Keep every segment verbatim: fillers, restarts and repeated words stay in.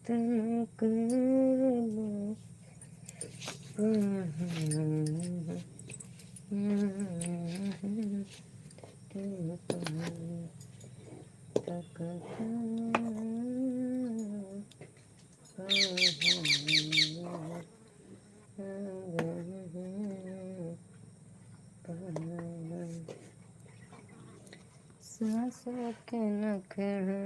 तन करबू। सासु के नखरा।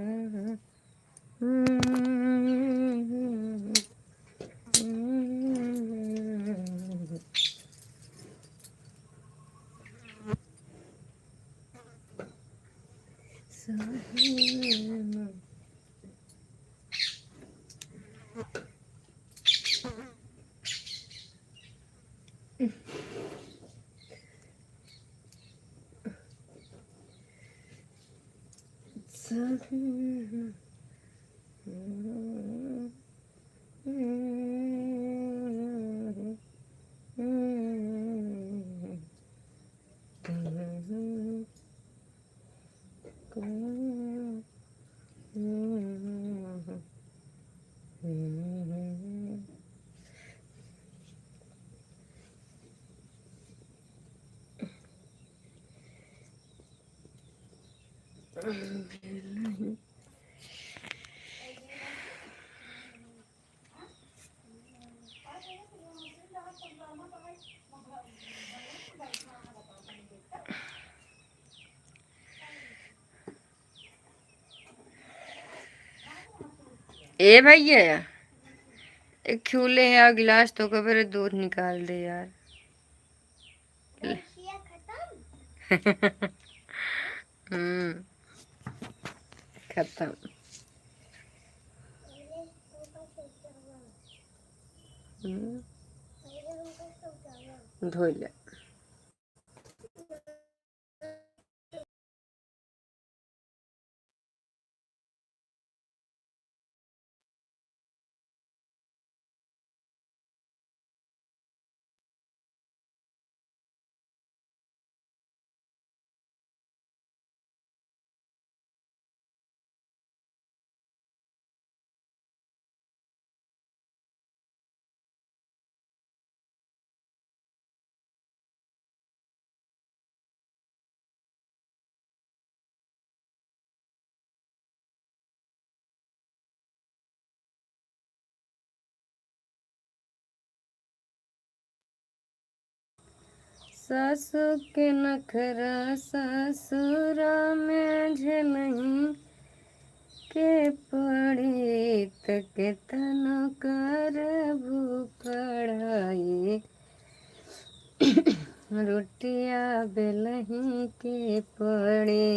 ए भैया, एक खिउले है और गिलास तो ओकर पर दूध निकाल दे यार। हम्म, खत्म। हम्म। धोई ले। सासु के नखरा ससुरा में झेलही के पड़ी, त केतनो करबू पढ़ाई, रोटिया बेलही के पड़ी।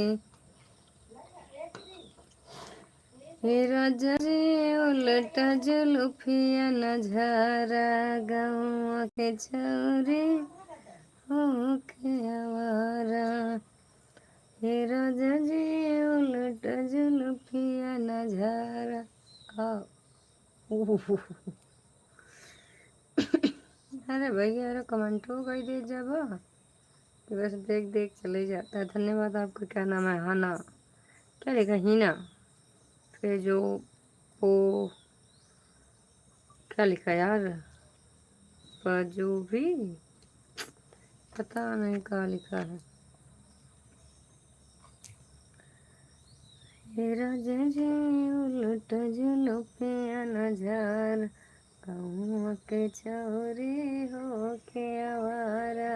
हे राजा रे, उलटा जुलुफिया न झारा, गौवा के छौरी होके आवारा। हे राजा जी, उलटा जुलुफिया न झारा। आ, उहुहु। अरे भैया, अरे कमेंटो कई दे जाबा कि बस देख देख चले जाता है। धन्यवाद आपका। क्या नाम है? हाना। क्या लिखा? हीना। फिर जो वो क्या लिखा यार? पर जो भी पता नहीं क्या लिखा है। हे राजा जी, उलट जुलुफिया न झार, गौवा के छौरी होके आवारा।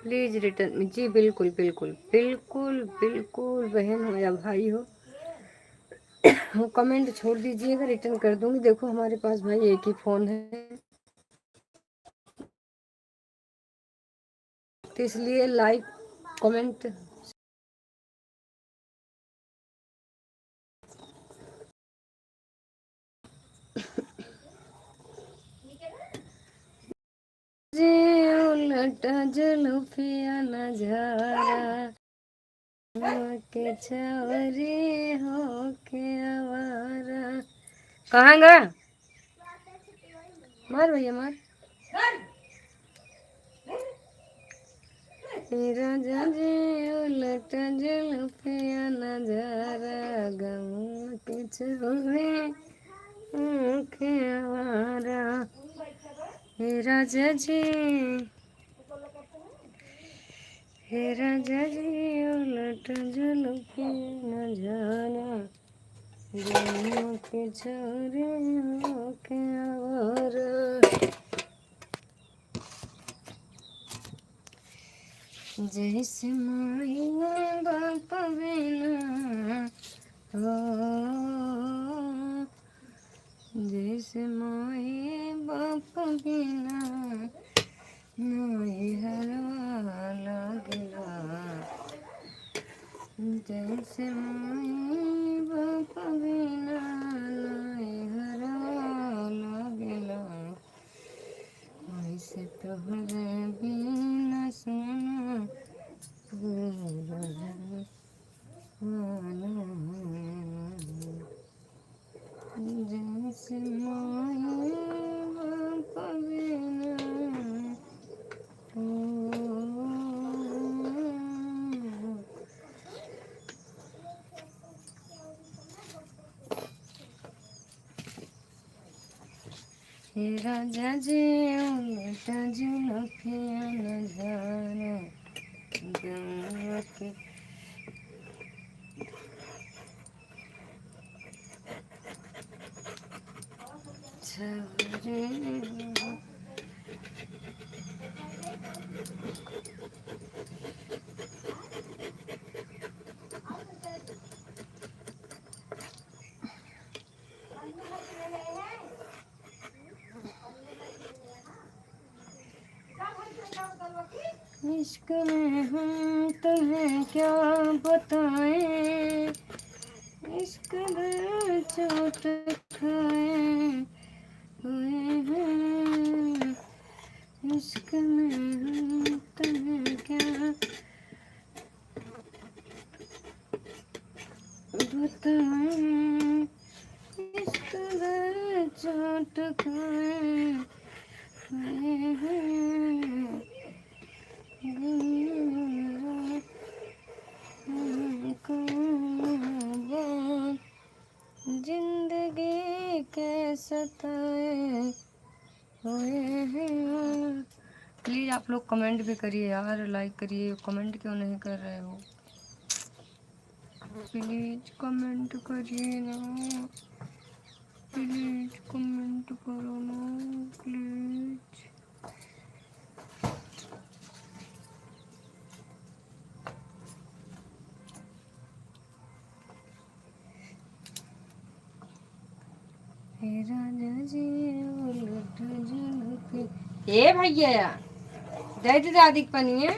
Please return, जी बिल्कुल, बिल्कुल, बिल्कुल, बिल्कुल बहन हो या भाई हो, वो comment छोड़ दीजिएगा, return कर दूंगी। देखो हमारे पास भाई एक ही phone है, तो इसलिए like, comment। जे उलटा जुलुफिया न झारा, के छौरी होके आवारा। कहाँ गा? मार भैया, मार। ए राजा जी, उलट जुलुफिया न झारा, गौवा के छौरी के आवारा। हे राजा जी, हे राजा जी, उलट जुलफी नजारा, गौवा के छोरी होके आवारा। जैसे माई बाप बिना, हो, जैसे माई बाप बिना नैहरवा लागेला। जैसे माई बाप बिना नैहरवा लागेला। वैसे तोहरे बिना सुना, जैसे माई बाप बिना। ओ, हे राजा जी, उलटा जुलफिया नजारा गौवा के छोरी। इश्क में हम तुम्हें क्या बताएं, इश्क में चोट खाए हुए हैं। इश्क में हम तुम्हें क्या बताएं, इश्क में चोट खाए हुए हैं। हमको जिंदगी के सताए हुए हैं। प्लीज आप लोग कमेंट भी करिए यार, लाइक करिए, कमेंट क्यों नहीं कर रहे हो? प्लीज कमेंट करिए ना, प्लीज कमेंट करो ना, प्लीज। हे राजा जी, उलट जुलफी। ए भैया, दे दे दादी के पनिया।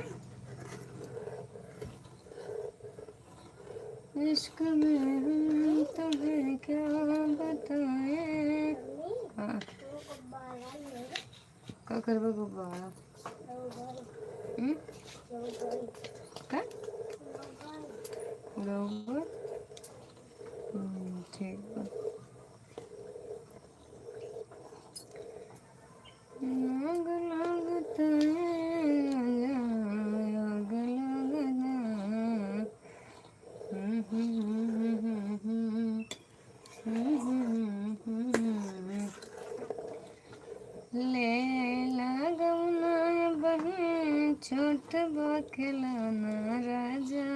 इश्क में हम तुम्हें क्या बताएं। हाँ। का करबा गुब्बारा? हम्म? का? लोग? हम्म, ठीक बा। आग लागत है, आग लागत है। ले ला गवना बहिन, छोट बा खेलौना राजा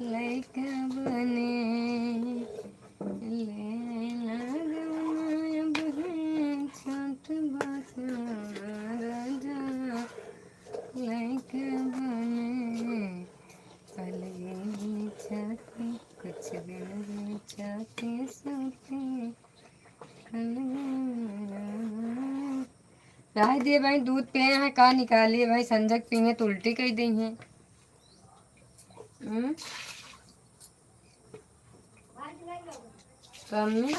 लइका बने। ले ला गवना बहिन, छोट बा खेलौना राजा लइका बने। अलगे बिछा के, कुछ दिन बिछा के सोते, अलगे। रह दे भाई, दूध पिए हैं, का निकालिए भाई, संजक पिए तो उल्टी कइ देइहैं। हम्म? कमी।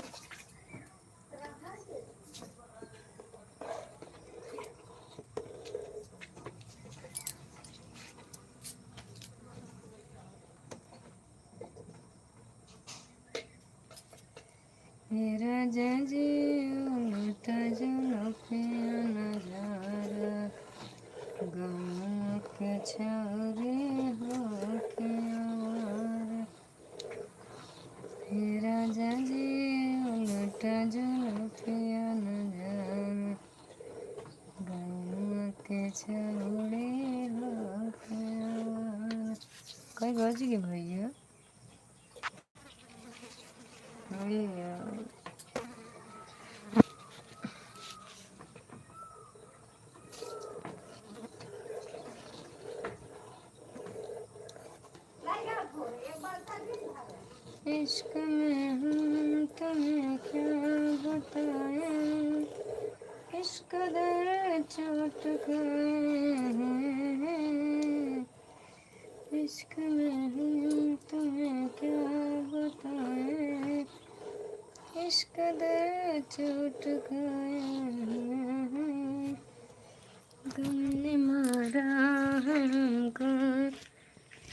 हे राजा जी, उलटा जुलफिया नजारा, गौवा के छोरी होके आवारा। हे राजा जी, उलट जुल्फिया नजर, गौवा के छौड़ी हो के आवारा। कई बज गए भैया? अरे यार। इश्क में हम तुम्हें क्या बताएं, इस कदर चोट खाए हैं। इश्क में हम तुम्हें क्या बताएं, इस कदर चोट खाए हैं। गम ने मारा हमको,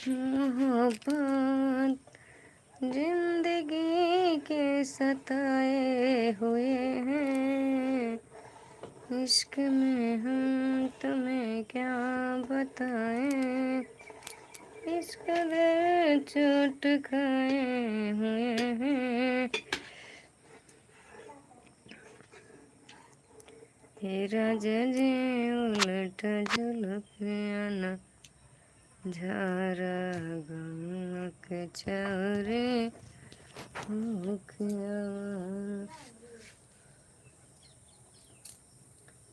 मोहब्बत जिंदगी के सताए हुए हैं। इश्क में हम तुम्हें क्या बताएं, इस कदर चोट खाए हुए हैं। हे राजा जी, उलट जुल्फिया ना झारा, गौवा के छौड़ी हो के आवारा।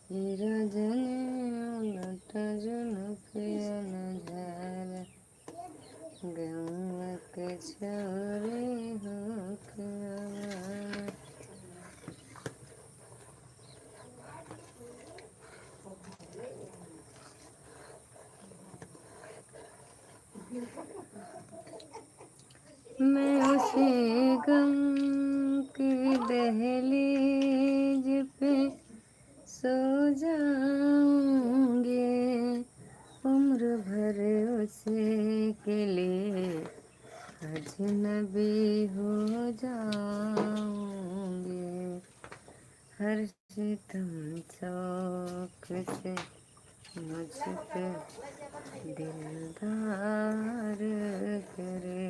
हे राजा जी, उलट जुल्फिया ना झारा, गौवा के छौड़ी हो के आवारा। मैं उसी गम की दहलीज पे सो जाऊंगी, उम्र भर उसी के लिए अजनबी हो जाऊंगी। हर सितम शौक से मुझ पे दिलदार करे,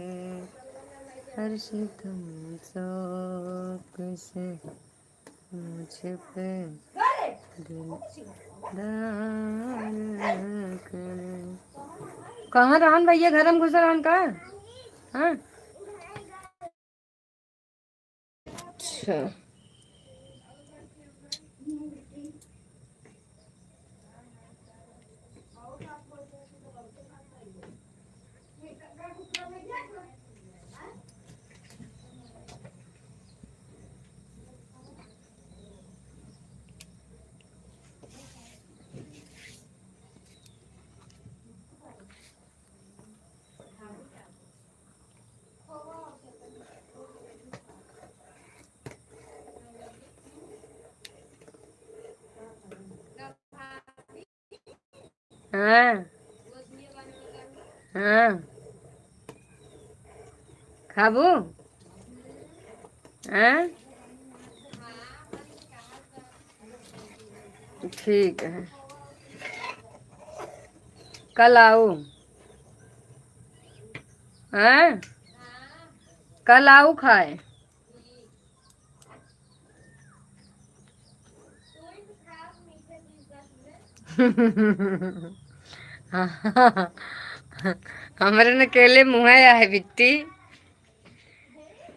हर सितम शौक से मुझ पे दिलदार करे। कहाँ रहन भैया, घर में घुस रहन का? हाँ। अच्छा। हाँ। हाँ। खाबू? हाँ? ठीक है। कल आऊ। हाँ? कल आऊ खाए। हमरे न केले मुँह आया है बिट्टी।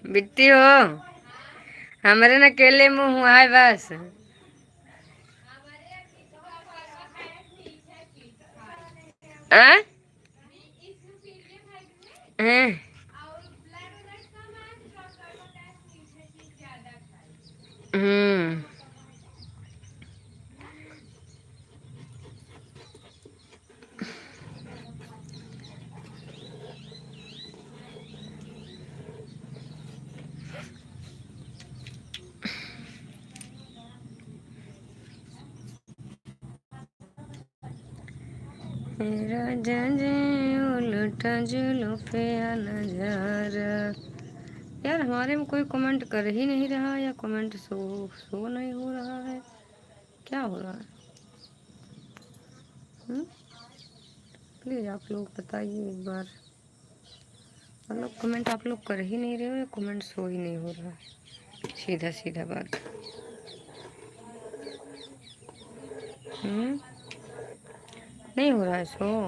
बिट्टी हो, हमरे न केले मुँह आए बस। आ? हैं? हम्म। राजा जी उलटा जुल्फिया नजारा। यार, हमारे में कोई कमेंट कर ही नहीं रहा या कमेंट शो, शो नहीं हो रहा है, क्या हो रहा है? हम्म? प्लीज आप लोग बताइए एक बार। मतलब, कमेंट आप लोग कर ही नहीं रहे हो या कमेंट शो ही नहीं हो रहा है। सीधा सीधा बात। हम्म? नहीं हो रहा है शो,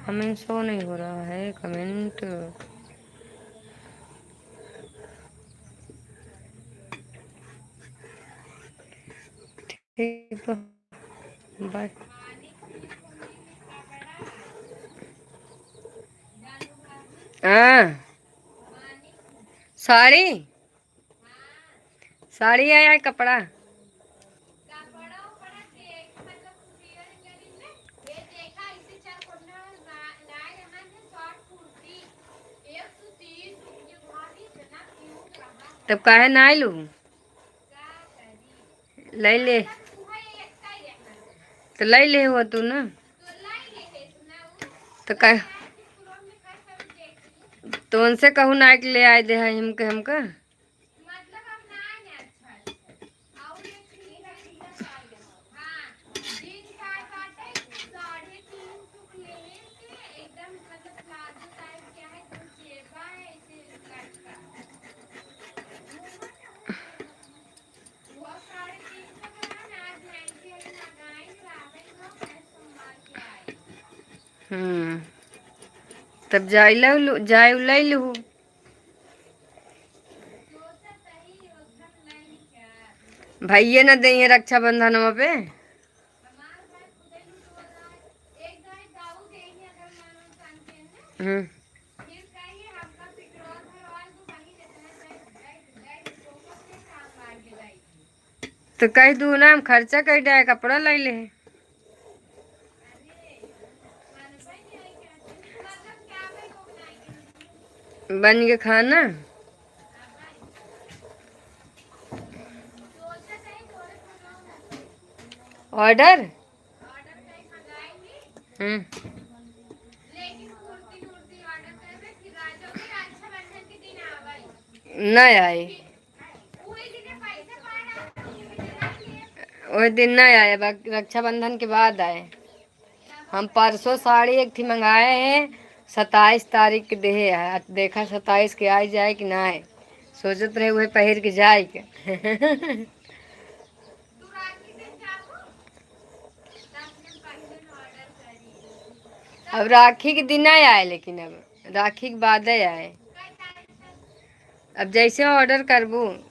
हमें शो नहीं हो रहा है कमेंट। ठीक बा, बाय। हाँ, साड़ी, साड़ी आया है, कपड़ा। तब काहे ना आइलू? ले ले। तो ले ले हो तू ना। तो कह, तो उनसे कहू ना कि ले आए दे है हमके, हमका। हम्म, तब जाई लउ, जाई लइ लू। भैये न देइहे रक्षाबंधनवा पे। हम्म। तो कह दू ना, हम खर्चा कर डाए, कपड़ा लाई ले। बन के खाना। ऑर्डर। हम्म। ना आए। ओह दिन ना आए, बा-, रक्षाबंधन के बाद आए। हम परसों साड़ी एक ठे मंगाए हैं, सत्ताईस तारीख के देहे है। अब देखा सत्ताईस के आई जाए कि ना आए। सोचत रहे उहे पहिर के जाए के। अब राखी के दिन ना आए, लेकिन अब राखी के बाद आए। अब जैसे ऑर्डर करबू।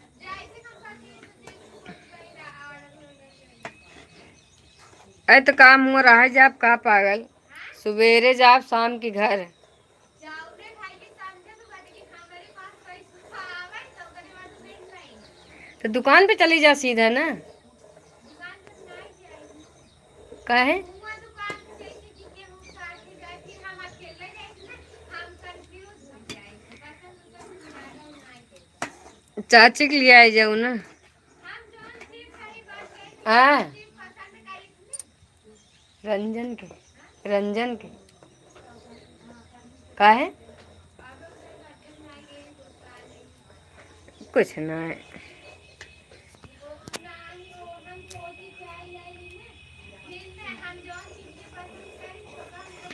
अरे तो काम हुआ रहा जाब का पागल, सुबेरे जाब शाम के घर। तो दुकान पे चली जा सीधा ना। काहे? चाची के लिए आई जाऊ ना। हाँ। रंजन के, रंजन के। काहे? कुछ ना है।